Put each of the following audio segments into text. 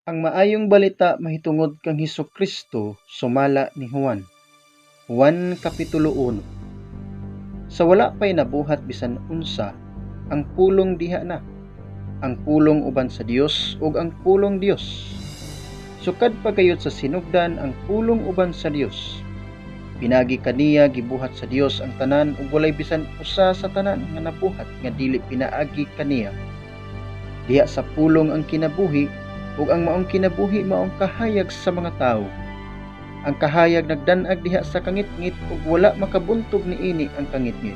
Ang maayong balita mahitungod kang Hesus Kristo sumala ni Juan. Juan Kapitulo 1. Sa wala pay nabuhat bisan unsa, ang Pulong diha na. Ang Pulong uban sa Dios ug ang Pulong Dios. Sukad pa gayud sa sinugdan ang Pulong uban sa Dios. Pinaagi kaniya gibuhat sa Dios ang tanan ug walay bisan usa sa tanan nga nabuhat nga dili pinaagi kaniya. Diha sa Pulong ang kinabuhi, ug ang maong kinabuhi maong kahayag sa mga tawo. Ang kahayag nagdan-ag diha sa kangitngit ug wala makabuntog niini ang kangitngit.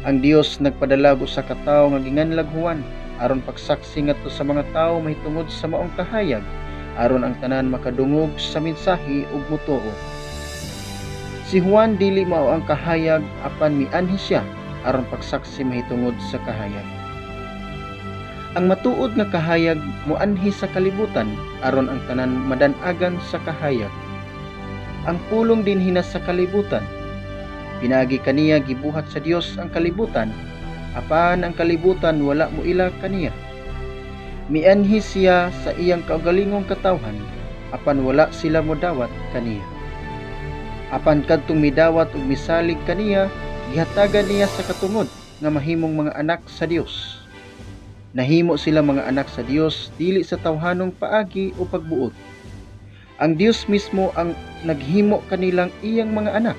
Ang Dios nagpadala og usa ka tawo nga ginganlag Juan aron pagsaksi ngadto sa mga tawo mahitungod sa maong kahayag, aron ang tanan makadungog sa mensahe ug motuo. Si Juan dili mao ang kahayag, apan mianhi siya aron pagsaksi mahitungod sa kahayag. Ang matuod nga kahayag moanhi sa kalibutan aron ang tanan madan-agan sa kahayag. Ang Pulong dinhi na sa kalibutan. Pinaagi kaniya gibuhat sa Dios ang kalibutan, apan ang kalibutan wala moila kaniya. Mianhi siya sa iyang kaugalingong katawhan, apan wala sila modawat kaniya. Apan kadtong midawat ug misalig kaniya, gihatagan niya sa katungod nga mahimong mga anak sa Dios. Nahimo sila mga anak sa Dios dili sa tawhanong paagi o pagbuot. Ang Dios mismo ang naghimo kanilang iyang mga anak.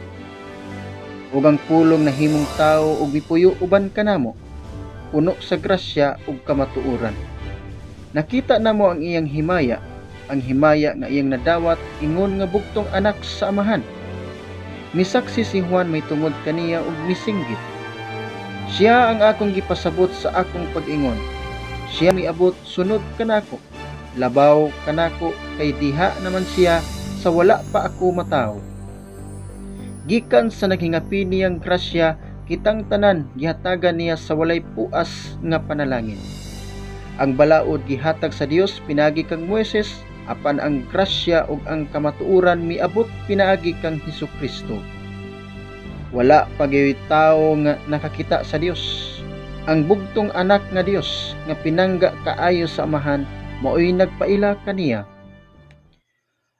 Ug ang Pulong nahimong tawo ug mipuyo uban kanamo, puno sa grasya ug kamatuoran. Nakita namo ang iyang himaya, ang himaya nga iyang nadawat ingon nga bugtong anak sa Amahan. Misaksi si Juan mahitungod kaniya ug misinggit, "Siya ang akong gipasabot sa akong pag-ingon: 'Siya miabot sunod kanako. Labaw kanako kay diha naman siya sa wala pa ako matawo.'" Gikan sa naghingapi niyang grasya, kitang tanan gihatagan niya sa walay puas nga panalangin. Ang balaod gihatag sa Dios pinaagi kang Moises, apan ang grasya ug ang kamatuoran miabot pinaagi kang Hesus Kristo. Wala pa gyud tawo nga nakakita sa Dios. Ang bugtong anak nga Dios nga pinangga kaayo sa Amahan maoy nagpaila kaniya.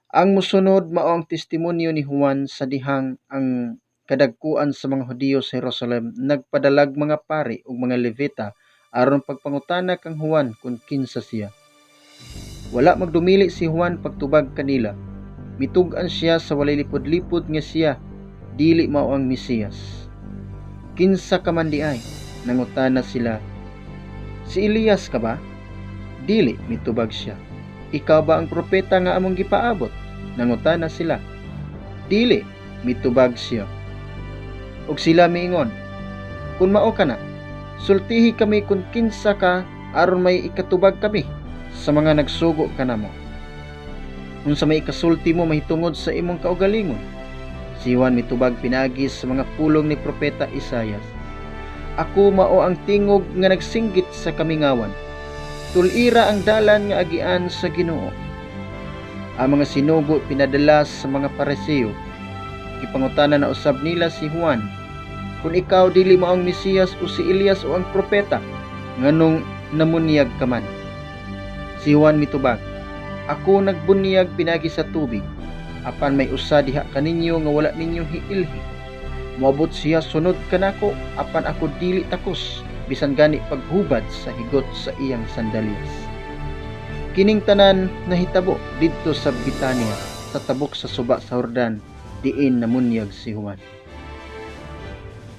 Ang mosunod mao ang testimonyo ni Juan sa dihang ang kadagkuan sa mga Hudiyo sa Jerusalem nagpadalag mga pari ug mga Levita aron pagpangutana kang Juan kung kinsa siya. Wala magdumili si Juan pagtubag kanila. Mitug-an siya sa walay lipod-lipod nga siya dili mao ang Mesiyas. "Kinsa ka man diay?" nangutana sila. "Si Elias ka ba?" "Dili," mitubag siya. "Ikaw ba ang propeta nga among gipaabot?" nangutana sila. "Dili," mitubag siya. Ug sila miingon, "Kung mao kana, sultihi kami kung kinsa ka aron may ikatubag kami sa mga nagsugo kanamo. Unsa may ikasulti mo mahitungod sa imong kaugalingon?" Si Juan mitubag pinaagi sa mga pulong ni propeta Isayas, "Ako mao ang tingog nga nagsinggit sa kamingawan: 'Tul-ira ang dalan nga agian sa Ginoo.'" Ang mga sinugo pinadala sa mga Pariseo. Gipangutana na usab nila si Juan, "Kung ikaw dili mao ang Mesiyas o si Elias o ang propeta, nganong namunyag ka man?" Si Juan mitubag, "Ako nagbunyag pinaagi sa tubig, apan may usa diha kaninyo nga wala ninyo hiilhi. Moabot siya sunod kanako, apan ako dili takos bisan gani paghubad sa higot sa iyang sandalyas." Kining tanan nahitabo didto sa Betania, sa tabok sa suba sa Jordan, diin namunyag si Juan.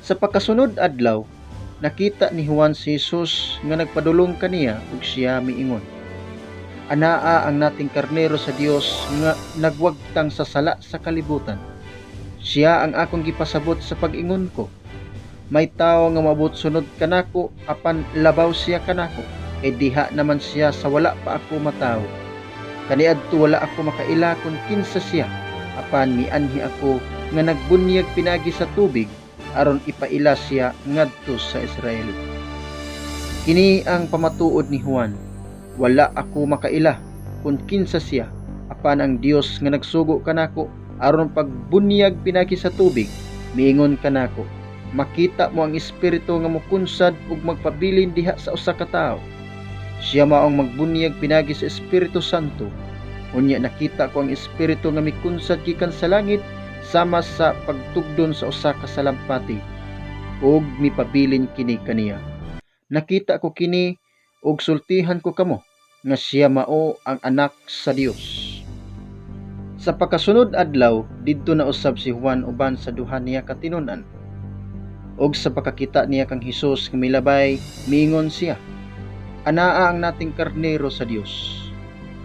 Sa pagkasunod adlaw, nakita ni Juan si Jesus nga nagpadulong kaniya ug siya miingon, "Anaa ang nating karnero sa Dios nga nagwagtang sa sala sa kalibutan. Siya ang akong gipasabot sa pag-ingon ko: 'May tawo nga moabot sunod kanako, apan labaw siya kanako, kay diha naman siya sa wala pa ako matawo.'" Kaniadto wala ako makaila kung kinsa siya, apan mianhi ako nga nagbunyag pinaagi sa tubig aron ipaila siya ngadto sa Israel. Kini ang pamatuod ni Juan: "Wala ako makaila kung kinsa siya, apan ang Dios nga nagsugo kanako aron pagbunyag pinaagi sa tubig miingon kanako: 'Makita mo ang Espiritu nga mokunsad ug magpabilin diha sa usa ka tawo. Siya mao ang magbunyag pinagi sa Espiritu Santo. Unya nakita ko ang Espiritu nga mikunsad gikan sa langit sama sa pagtugdon sa usa ka salampati ug mipabilin kini kaniya. Nakita ko kini ug sultihan ko kamo nga siya mao ang Anak sa Dios. Sa pakasunod adlaw, didto na usab si Juan uban sa duha niya ka tinun-an. Ug sa pagkakita niya kang Hesus nga milabay, miingon siya, "Anaa ang nating karnero sa Dios."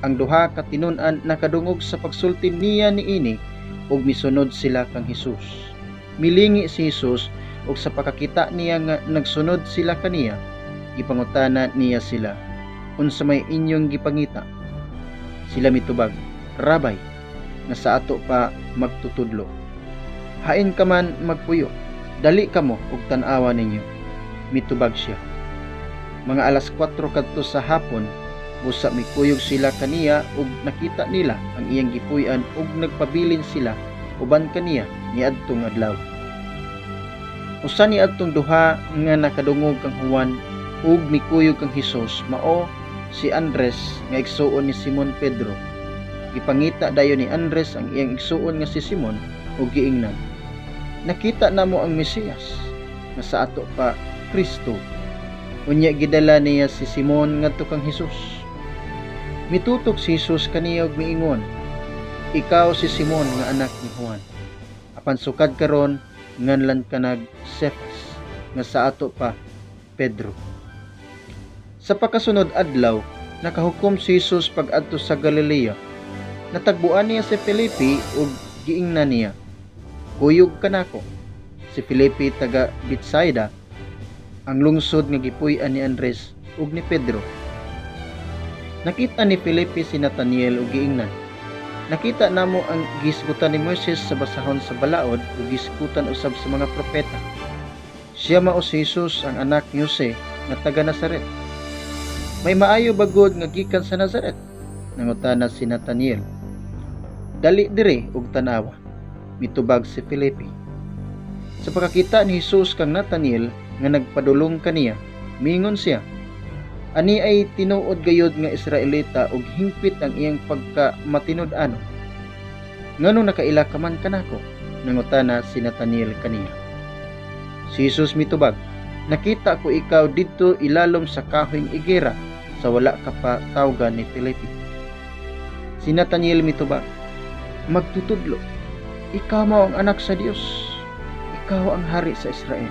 Ang duha ka tinun-an nakadungog sa pagsulti niya niini ug misunod sila kang Hesus. Milingi si Hesus ug sa pagkakita niya nga nagsunod sila kaniya, gipangutana niya sila, "Unsa may inyong gipangita?" Sila mitubag, "Rabbi," nga sa ato pa magtutudlo, "Hain ka man magpuyo?" "Dali kamo ug tan-awa ninyo," mitubag siya. Mga alas 4 kadto sa hapon, busa mikuyog sila kaniya ug nakita nila ang iyang gipuy-an ug nagpabilin sila uban kaniya niadtong adlaw. Usa ni adtong duha nga nakadungog kang Juan ug mikuyog kang Hesus mao si Andres nga igsuon ni Simon Pedro. Gipangita dayon ni Andres ang iyang igsuon nga si Simon ug giingnan, "Nakita namo ang Mesiyas," nga sa ato pa Kristo. Unya gidala niya si Simon ngadto kang Hesus. Mitutok si Hesus kaniya ug miingon, "Ikaw si Simon nga anak ni Juan. Apan sukad karon nganlan ka nag Cephas," nga sa ato pa Pedro. Sa pakasunod adlaw, nakahukom si Hesus pag-adto sa Galilea. Natagbuan niya si Felipe ug giingnan niya, "Kuyog kanako." Si Felipe taga Betsaida, ang lungsod nga gipuy-an ni Andres ug ni Pedro. Nakita ni Felipe si Nathaniel ug giingnan, "Nakita namo ang gihisgutan ni Moises sa basahon sa balaod ug gihisgutan usab sa mga propeta. Siya mao si Jesus, ang anak ni Jose nga taga Nazaret." "May maayo ba gud nga gikan sa Nazaret?" nangutana si Nathaniel. "Dali diri ug tan-awa," mitubag si Felipe. Sa pagkakita ni Jesus kang Nathaniel nga nagpadulong kaniya, miingon siya, "Ani ay tinuod gayod nga Israelita ug hingpit ang iyang pagka matinud-anon." "Ngano nakaila ka man kanako?" nangutana si Nathaniel kaniya. Si Jesus mitubag, "Nakita ko ikaw didto ilalom sa kahoyng igera sa wala ka pa tawgan ni Felipe." Si Nathaniel mitubag, "Magtutudlo, ikaw mao ang Anak sa Dios. Ikaw ang hari sa Israel."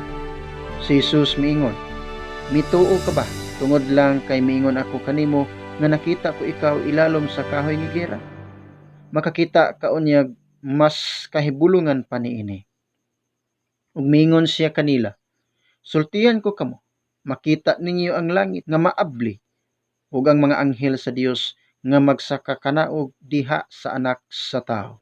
Si Jesus miingon, "Mituo ka ba tungod lang kay miingon ako kanimo nga nakita ko ikaw ilalom sa kahoy nga higera? Makakita ka unyag mas kahibulungan pa niini." Ug miingon siya kanila, "Sultihan ko kamo, makita ninyo ang langit nga maabli ug ang mga anghel sa Dios nga magsakakanaog diha sa Anak sa Tawo."